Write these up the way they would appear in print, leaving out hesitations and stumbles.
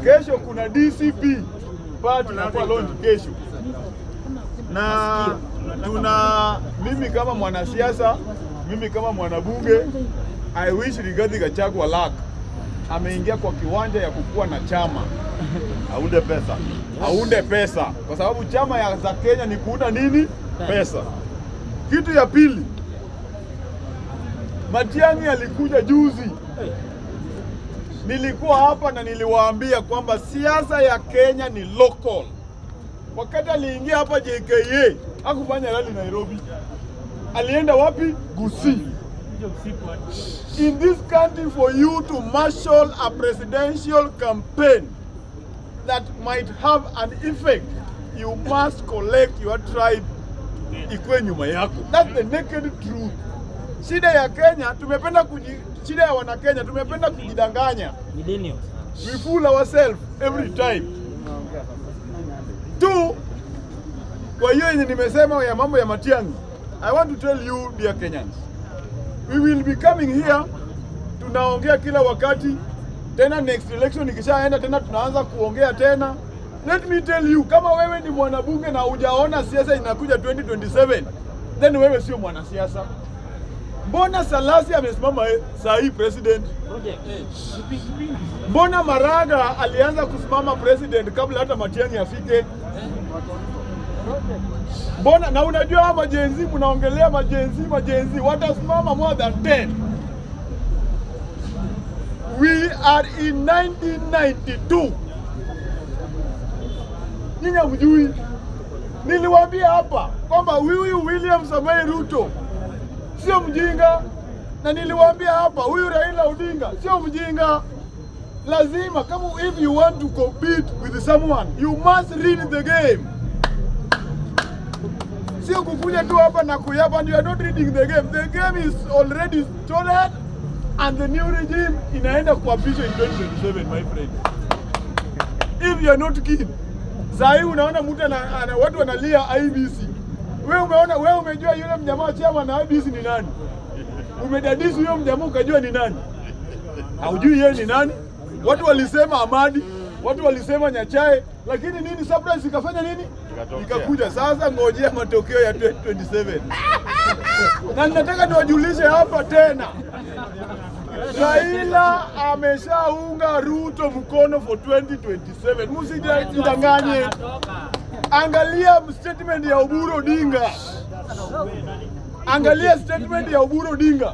Kesho kuna DCP party inakuwa launch kesho. Na tuna mimi kama mwanasiasa, mimi kama mwanabunge, I wish Rigathi Gachagua luck. Ameingia kwa kiwanja ya kukua na chama. Aunde pesa. Aunde pesa. Kwa sababu chama ya za Kenya ni kuunda nini? Pesa. Kitu ya pili, Matiang'i alikuja juzi. Nilikuwa hapa na niliwaambia kwamba siasa ya Kenya ni local. Wakati aliingia hapa JKA, hakufanya rally Nairobi. Alienda wapi? Gusii. In this country, for you to marshal a presidential campaign that might have an effect, you must collect your tribe ikue nyuma yako. That's the naked truth. Shida ya Kenya, shida ya wana Kenya, tumependa kujidanganya. Millennials. We fool ourselves every time. Two, kwa hiyo yenye nimesema ya mambo ya Matiang'i, I want to tell you, dear Kenyans, we will be coming here, tunaongea kila wakati, tena next election ikishaenda tena tunaanza kuongea tena. Let me tell you, kama wewe ni mwanabunge na hujaona siasa inakuja 2027, then wewe sio mwanasiasa. Mbona Salasi amesimama saa hii president? Mbona Maraga alianza kusimama president kabla hata Matiang'i afike? Mbona, na unajua hawa majenzi, mnaongelea majenzi, watasimama more than 10. We are in 1992. Nyinyi hamjui. Niliwaambia hapa kwamba huyu William Samoei Ruto sio mjinga, na niliwaambia hapa huyu Raila Odinga sio mjinga. Lazima, kama if you want to compete with someone, you must read the game. Sio kukuja tu hapa na kuyapa, and you are not reading the game. The game is already stolen and the new regime inaenda kuapishwa in 2027, my friend. If you are not keen. Saa hii unaona mtu watu wanalia IEBC. Wewe umeona, wewe umejua yule mjamaa chairman na IEBC ni nani? Umedadisi huyo mjamaa ukajua ni nani? Haujui yeye ni nani? Watu walisema Amadi, watu walisema Nyachae, lakini nini surprise ikafanya nini? Ikakuja. Sasa ngojea matokeo ya 2027. Na nataka niwajulishe hapa tena, Raila ameshaunga Ruto mkono for 2027. Msijidanganye. Angalia statement ya Oburu Odinga. Angalia statement ya Oburu Odinga.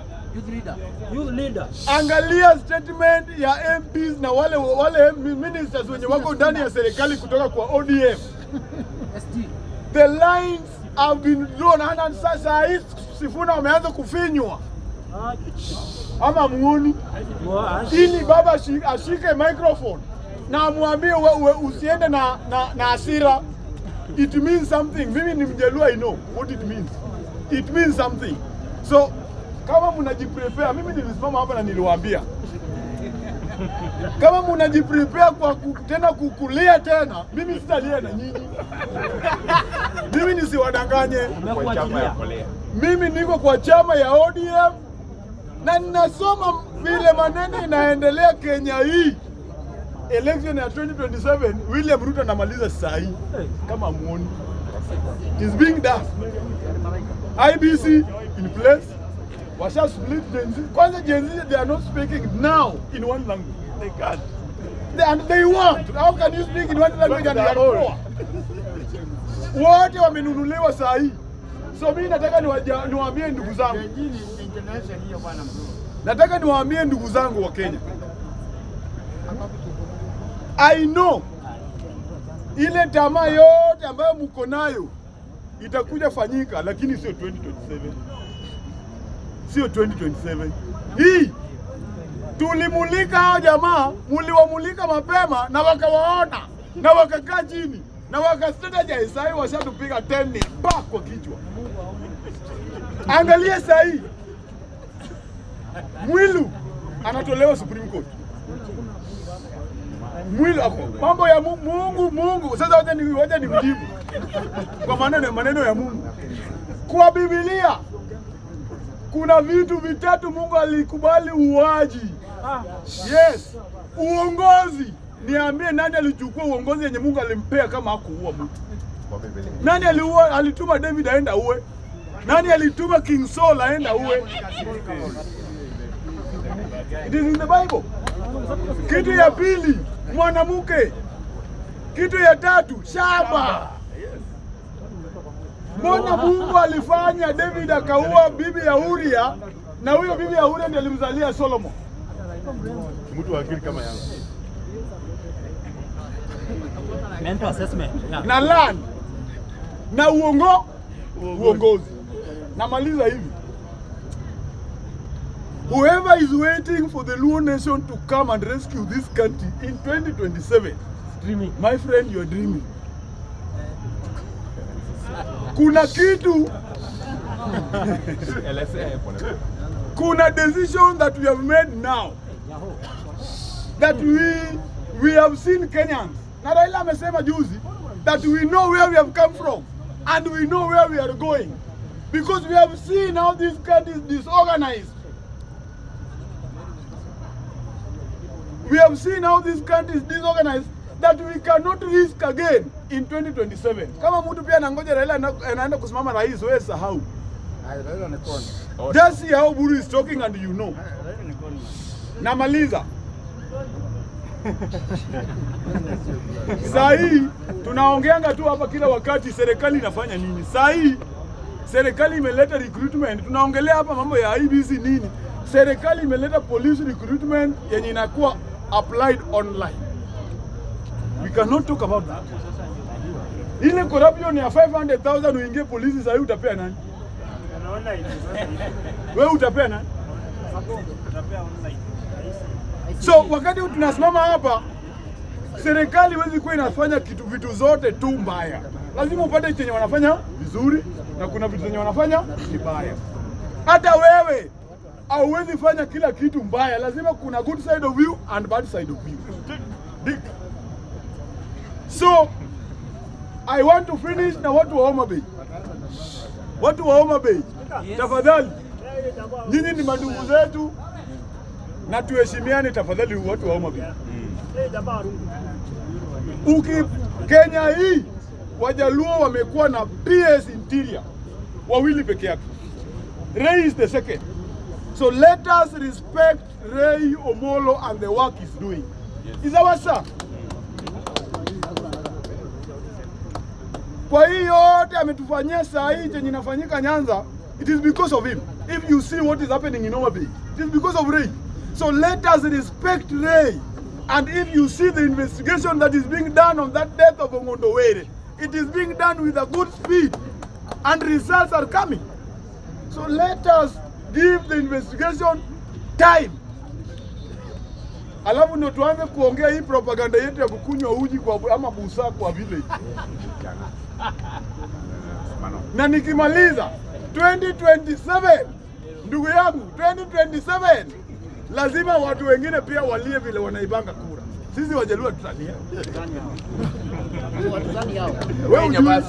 Youth leader. Angalia statement ya MPs na wale ministers wenye wako ndani ya serikali kutoka kwa ODM. The lines have been drawn, and sasa hii Sifuna wameanza kufinywa. Ama muoni? Ili baba ashike microphone na amwambie usiende na hasira. It means something. Mimi ni Mjaluo, I know what it means. It means something. So kama mnajiprepare, mimi nilisimama hapa na niliwaambia, kama mnajiprepare kwa tena kukulia tena, mimi sitalia na nyinyi. Mimi nisiwadanganye. Mimi niko kwa chama ya ODM na ninasoma vile maneno inaendelea Kenya hii. Election ya 2027, William Ruto anamaliza saa hii kama muoni. It is being done. IEBC in place. Washa split Gen Z. Kwanza Gen Z, they are not speaking now in one language. They can't. And they want. How can you speak in one language and you are poor? Wote wamenunuliwa saa hii. So mimi nataka niwaambie ndugu zangu. Nataka niwaambie ndugu zangu wa Kenya. I know ile tamaa yote ambayo mko nayo itakuja fanyika, lakini sio 2027. Sio 2027. Hii tulimulika hao jamaa, muliwamulika mapema na wakawaona na wakakaa chini na wakastrategize. Sasa washatupiga 10 back kwa kichwa. Angalia sasa hii. Mwilu anatolewa Supreme Court. Mwilu mambo ya Mungu. Sasa wacha ni mjibu kwa maneno ya Mungu. Kwa Biblia kuna vitu vitatu Mungu alikubali uaji. Yes, uongozi ni Niambie nani alichukua uongozi yenye Mungu alimpea kama hakuua mtu? Nani aliua, alituma David aenda uwe? Nani alituma King Saul aenda uwe? It is in the Bible. Kitu ya pili, mwanamke. Kitu ya tatu, shamba. Mbona Mungu alifanya David akaua bibi ya Uria, na huyo bibi ya Uria ndiye alimzalia Solomon? Mtu wa akili kama yangu. Mental assessment. Yeah. Na land na uongozi. Namaliza hivi. Whoever is waiting for the Luo nation to come and rescue this country in 2027, Dreaming. my friend, you're dreaming. Kuna kitu, kuna decision that we have made now that we have seen Kenyans. Na Raila amesema juzi that we know where we have come from and we know where we are going, because we have seen how this country is disorganized. We have seen how this country is disorganized, that we cannot risk again in 2027. Kama mtu pia anangoja Raila anaenda kusimama rais, wewe sahau. Just see how Buru is talking and you know. Namaliza. Saa hii tunaongeanga tu hapa kila wakati serikali inafanya nini. Saa hii serikali imeleta recruitment, tunaongelea hapa mambo ya IEBC nini. Serikali imeleta police recruitment yenye inakuwa applied online. We cannot talk about that. Ile corruption ya 500,000 uingie polisi saa hii utapea nani? Wewe utapea nani? So wakati tunasimama hapa, serikali haiwezi kuwa inafanya kitu vitu zote tu mbaya. Lazima upate chenye wanafanya vizuri na kuna vitu zenye wanafanya vibaya. Hata wewe hauwezi fanya kila kitu mbaya. Lazima kuna good side of you and bad side of you. Dick. So I want to finish na watu wa Homa Bay. Watu wa Homa Bay, tafadhali, nyinyi ni mandugu zetu na tuheshimiane tafadhali, watu wa Homa Bay. Kenya hii Wajaluo wamekuwa na PS Interior wawili peke yake. Ray is the second. So let us respect Ray Omolo and the work he's doing. Is our son. Kwa hii yote ametufanyia saa hii chenye inafanyika Nyanza, it is because of him. If you see what is happening in Homa Bay, it is because of Ray. So let us respect Ray. And if you see the investigation that is being done on that death of Ong'ondo Were, it is being done with a good speed and results are coming. So let us give the investigation time. Alafu ndo tuanze kuongea hii propaganda yetu ya kukunywa uji kwa ama busaa kwa village. Na nikimaliza 2027, ndugu yangu, 2027 lazima watu wengine pia walie vile wanaibanga kura. Sisi Wajaluo tutalia. Wewe hujui.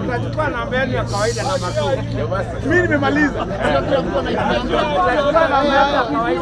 Utachukua namba yenu ya kawaida na makuu. Mimi nimemaliza. Utachukua namba yenu ya kawaida.